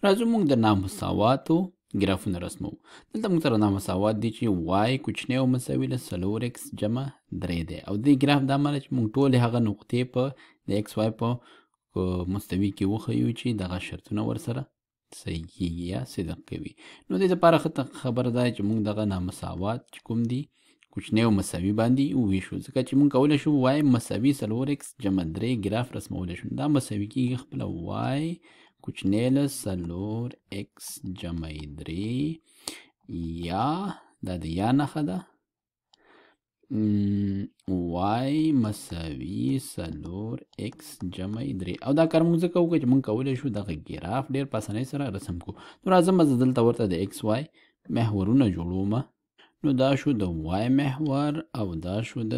راځو موږ د نامساواتو ګرافونه رسمو. دلته موږ سره نامساوات دي چې y کوچنی او مساوي له څلور x جمع درې دی، او دې ګراف دا معنی چې موږ ټولې هغه نقطې په د x y په مستوي کې وښیو چې دغه شرطونه ورسره صحیح کېږي یا صدق کوي. نو دې لپاره ښه خبره ده چې موږ دغه نامساوات چې کوم دي کوچنی او مساوي باندې وویشو، ځکه چې موږ کولی شو y مساوي څلور x جمع درې ګراف رسمولی شو. دا مساوي کېږي خپله y کوچنی له څلور x جمع درې، یا دا د یا نښه ده، y مساوي څلور x جمع درې. او دا کار موږ ځکه وکړو چې موږ کولی شو دغه ګراف ډېر په اسانۍ سره رسم کړو. نو راځم زه دلته ورته د x y محورونه جوړوم. نو دا شو د y محور او دا شو د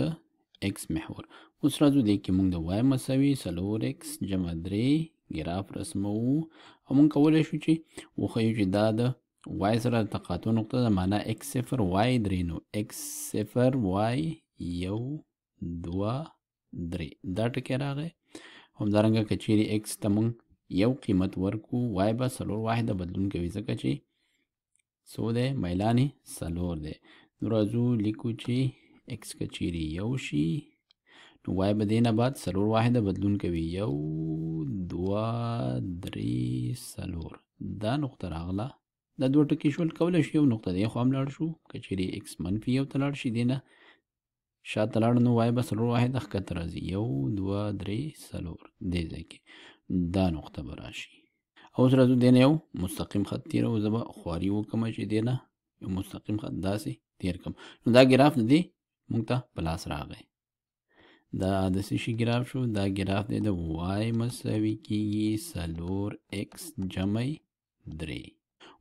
x محور. اوس راځو دې کې موږ د y مساوي څلور x جمع درې ګراف رسموو، او موږ کولی شو چې وښیو چې دا د y سره د تقاطع نقطه ده، معنا x صفر y درې، نو x صفر y یو دوه درې دا ټکی راغی. همدارنګه که چیرې x ته موږ یو قیمت ورکړو، y به څلور واحده بدلون کوي، ځکه چې څو دی، میلان یې څلور دی. نو راځو لیکو چې x که چیرې یو شي، نو y به دې نه بعد څلور واحده بدلون کوي، یو دوه درې څلور، دا نقطه راغله. دا دوه ټکي شول. کولی شو یو نقطه دې خوا هم لاړ شو، که چیرې x منفي یو ته لاړ شي، دې نه شاته لاړ، نو y به څلور واحده ښکته راځي، یو دوه درې څلور، دې ځای کې دا نقطه به راشي. او اوس راځو دې نه یو مستقیم خط تېروو. زه به خواري وکړم چې دې نه یو مستقیم خط داسې تېر کړم. نو دا ګراف د دې موږ ته په لاس راغی. دا د څه شي ګراف شو؟ دا ګراف دی د y مساوي کېږي څلور x جمع درې.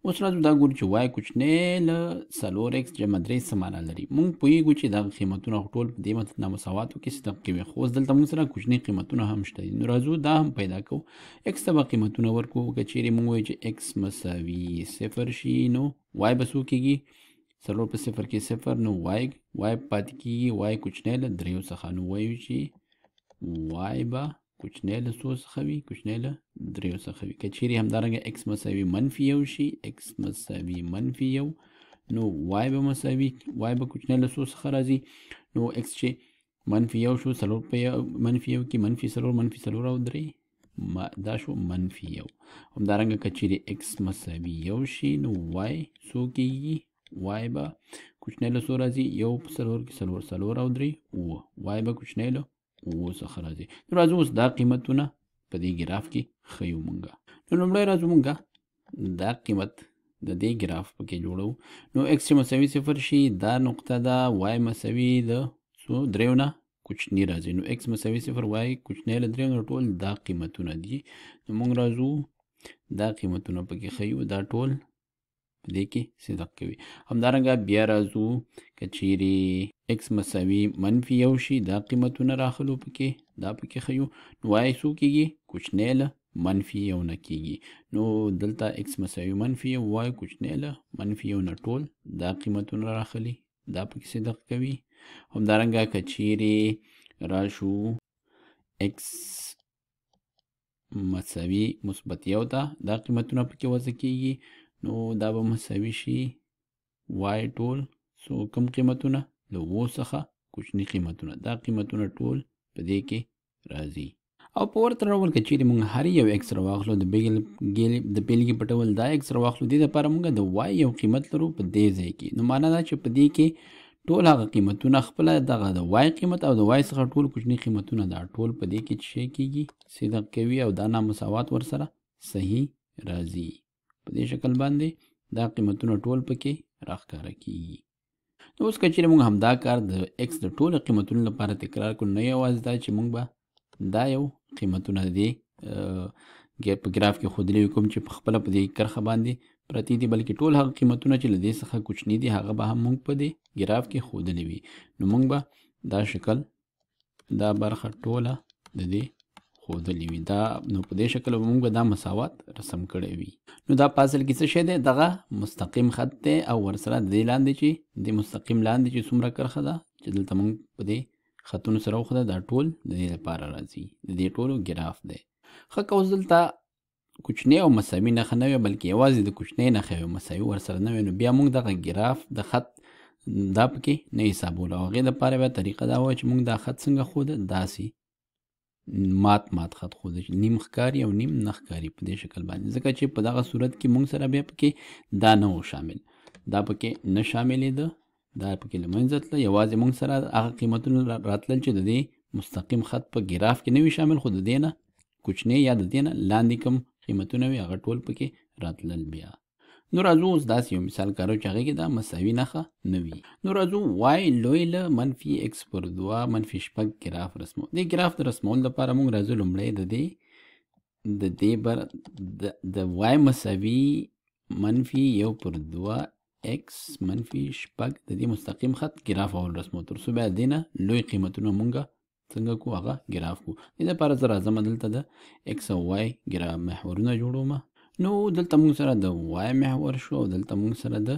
اوس راځو دا ګورو چې y کوچنی له څلور x جمع درې څه معنا لري. موږ پوهېږو چې دغه قیمتونه خو ټول په دې نامساواتو کې صدق کوي، خو اوس دلته موږ سره کوچني قیمتونه هم شته دي. نو راځو دا هم پیدا کوو، x ته به قیمتونه ورکړو. که چیرې موږ وایو چې x مساوي صفر شي، نو y به څو کېږي؟ څلور په صفر کې صفر، نو y پاتې کېږي y کوچنی له دریو څخه. نو وایو چې y به کوچنی له څو څخه وي؟ کوچنی له دریو څخه وي. که چیرې همدارنګه x مساوي منفي یو شي، x مساوي منفي یو، نو y به مساوي y به کوچنی له څو څخه راځي؟ نو x چې منفي یو شو، څلور په یو منفي یو کې منفي څلور، منفي څلور او درې، دا شو منفي یو. همدارنګه که چیرې x مساوي یو شي، نو y څو کېږي؟ y به کوچنی له څو راځي؟ یو په څلور کې څلور، څلور او درې اووه، y به کوچنی له اوو څخه راځي. نو راځو اوس دا قیمتونه په دې ګراف کې ښیو مونږ. نو لومړی راځو مونږ دا قیمت د دې ګراف پکې جوړو. نو x چې مساوي صفر شي، دا نقطه ده، y مساوي د څو دریو نه کوچنی راځي. نو x مساوي صفر، y کوچنی له دریو نه، ټول دا قیمتونه دي. نو مونږ راځو دا قیمتونه پکې ښیو، دا ټول په دې کې صدق کوي. همدارنګه بیا راځو که چیرې x مساوي منفي یو شي، دا قیمتونه راخلو پکې، دا پکې ښیو. نو y څو کېږي؟ کوچنی له منفي یو نه کېږي. نو دلته x مساوي منفي یو، y کوچنی له منفي یو نه، ټول دا قیمتونه راخلي، دا پکې صدق کوي. همدارنګه که چیرې راشو x مساوي مثبت یو ته، دا قیمتونه پکې وضع کېږي. نو دا به مساوي شي y ټول څو کم قیمتونه له اوو څخه کوچني قیمتونه، دا قیمتونه ټول په دې کې راځي. او په ورته ډول که چیرې موږ هر یو x راواخلو، د بېلګې په ډول دا x راواخلو، دې لپاره موږ د y یو قیمت لرو په دې ځای کې. نو معنا دا چې په دې کې ټول هغه قیمتونه خپله دغه د y قیمت او د y څخه ټول کوچني قیمتونه دا ټول په دې کې چې کېږي صدق کوي، او دا نامساوات ورسره صحیح راځي. په دې شکل باندې دا قیمتونه ټول پکې راښکاره کېږي. نو اوس که چیرې موږ همدا کار د x د ټولو قیمتونو لپاره تکرار کړو، نه یوازې دا چې موږ به دا یو قیمتونه د دې په ګراف کې ښودلي وي کوم چې په خپله په دې کرښه باندې پرتې دي، بلکې ټول هغه قیمتونه چې له دې څخه کوچني دي هغه به هم موږ په دې ګراف کې ښودلي وي. نو موږ به دا شکل دا برخه ټوله د دې ښودلې وي. دا نو په دې شکل به موږ دا مساوات رسم کړی وي. نو دا په اصل کې څه شی دی؟ دغه مستقیم خط دی، او ورسره د دې لاندې چې د مستقیم لاندې چې څومره کرښه ده چې دلته موږ په دې خطونو سره وښوده، دا ټول د دې لپاره راځي، د دې ټولو ګراف دی. ښه، که اوس دلته کوچنۍ او مساوي نښه نه وي، بلکې یوازې د کوچنۍ نښه وي، مساوي ورسره نه وي، نو بیا موږ دغه ګراف د خط دا پکې نه حسابولو. او هغې دپاره بیا طریقه دا وه چې موږ دا خط څنګه ښوده، داسې مات مات خط ښوده چې نیم ښکاري او نیم نه ښکاري په دې شکل باندې، ځکه چې په دغه صورت کې موږ سره بیا پکې دا نه و شامل، دا پکې نه شاملېده، دا پکې له منځه تله. یوازې موږ سره هغه قیمتونه راتلل چې د دې مستقیم خط په ګراف کې نه وي شامل، خو د دې نه کوچنی یا د دې نه لاندې کوم قیمتونه وي هغه ټول پکې راتلل. بیا نو راځو اوس داسې یو مثال کارو چې هغې کې دا مساوي نښه نه وي. نو راځو وای لوی له منفي ایکس پر 2 منفي 6 ګراف رسمو. دې ګراف د رسمولو لپاره موږ راځو لومړی د دې د دې بر د وای مساوي منفي 1 پر 2 ایکس منفي 6 د دې مستقیم خط ګراف اول رسمو، تر څو بیا دې نه لوی قیمتونه موږ څنګه کو هغه ګراف کو. دې لپاره زه راځم دلته د ایکس او وای ګراف محورونه جوړوم. نو دلته موږ سره د وای محور شو او دلته موږ سره د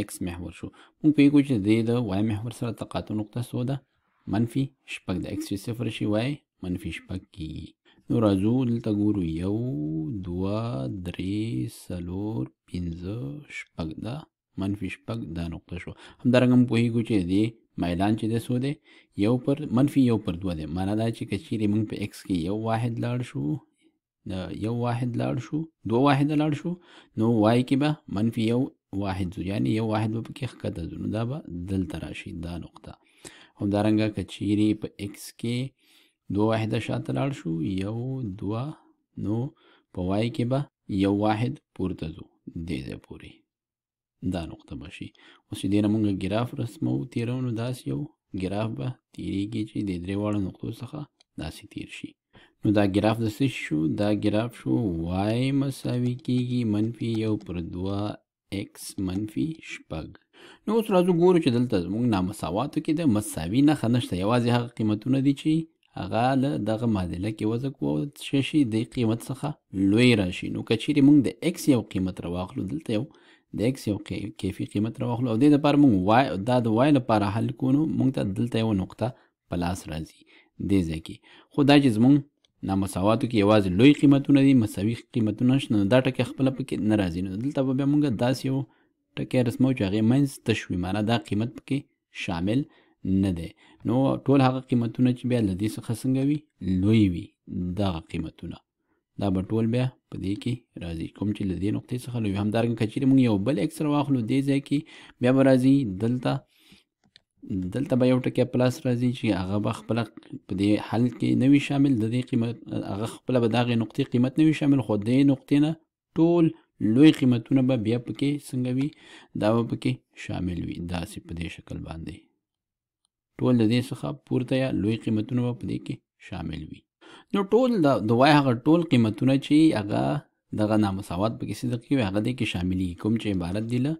ایکس محور شو. موږ پوهېږو چې د دې د وای محور سره تقاطع نقطه څو ده؟ منفي 6 ده. ایکس چې 0 شي وای منفي 6 کېږي. نو راځو دلته ګورو 1 2 3 4 5 6 ده، منفي 6 دا نقطه شو. همدارنګه موږ پوهېږو چې د دې میلان چې دی څو دی؟ یو پر منفي 1 پر 2 دی. معنا دا چې که چیرې موږ په ایکس کې 1 واحد لاړ شو، 1 واحد لاړ شو، 2 واحد لاړ شو، نو وای کې به منفي 1 واحد ځو، یعنې 1 واحد به پکې ښکته ځو، نو دا به دلته راشي دا نقطه. همدارنګه که چیرې په ایکس کې 2 واحده شاته لاړ شو، 1 2، نو په وای کې به 1 واحد پورته ځو دې ځای پورې، دا نقطه به شي. اوس چې دې نه موږ ګراف رسمو تېرو، نو داسې یو ګراف به تېرېږي چې د درې واړو نقطو څخه داسې تېر شي. نو دا ګراف د څه شو؟ دا ګراف شو وای مساوي کېږي منفي 1 پر 2 ایکس منفي 6. نو اوس راځو ګورو چې دلته زموږ نامساواتو کې د مساوي نښه نشته، یوازې هغه قیمتونه دي چې هغه له دغه معادله کې وضع کوو او څه شي د قیمت څخه لوی راشي. نو که چیرې موږ د ایکس یو قیمت راواخلو، دلته یو د ایکس یو کیفي قیمت راواخلو او دې دپاره موږ وای دا د وای لپاره حل کوو، نو موږ ته دلته یوه نقطه په لاس راځي دې ځای کې. خو دا چې زموږ نامساواتو کې یوازې لوی قیمتونه دي، مساوي قیمتونه نشته، نو دا ټکی خپله پکې نه راځي. نو دلته به بیا موږ داسې یو ټکی رسمو چې هغې منځ تش وي، معنا دا قیمت پکې شامل نه دی. نو ټول هغه قیمتونه چې بیا له دې څخه څنګه وي؟ لوی وي، دغه قیمتونه دا به ټول بیا په دې کې راځي کوم چې له دې نقطې څخه لوی وي. همدارنګه که چیرې موږ یو بل ایکس راواخلو دې ځای کې بیا به راځي دلته، دلته به یو ټکی په لاس راځي چې هغه به خپله په دې حل کې نه وي شامل، د دې قیمت هغه خپله به د هغې نقطې قیمت نه وي شامل، خو دې نقطې نه ټول لوی قیمتونه به بیا پکې څنګه وي؟ دا به پکې شامل وي داسې په دې شکل باندې، ټول د دې څخه پورته یا لوی قیمتونه به په دې کې شامل وي. نو ټول د وای هغه ټول قیمتونه چې هغه دغه نامساوات پکې صدق کوي هغه دې کې شاملېږي، کوم چې عبارت دي له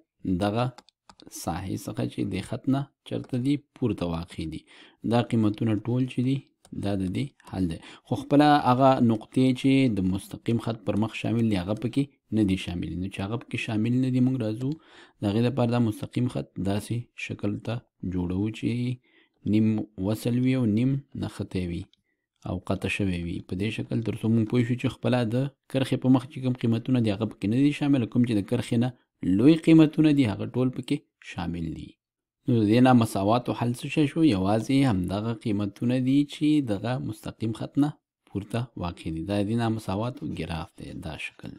دغه ساحې څخه چې د خط نه چېرته دي پورته واقع دي. دا قیمتونه ټول چې دي دا د دې حل دی، خو خپله هغه نقطې چې د مستقیم خط پر مخ شامل دي هغه پکې نه دي شامل. نو چې هغه پکې شامل نه دي، موږ راځو د هغې دپاره دا مستقیم خط داسې شکل ته جوړوو چې نیم وصل وي او نیم نښتی وي او قطع شوی وي په دې شکل، تر څو موږ پوه شو چې خپله د کرښې په مخ چې کوم قیمتونه دي هغه پکې نه دي شامل، کوم چې د کرښې نه لوی قیمتونه دي هغه ټول پکې شامل دي. نو د دې نامساواتو حل څه شی شو؟ یوازې همدغه قیمتونه دي چې دغه مستقیم خط نه پورته واقع دي. دا د دې نامساواتو ګراف دی دا شکل.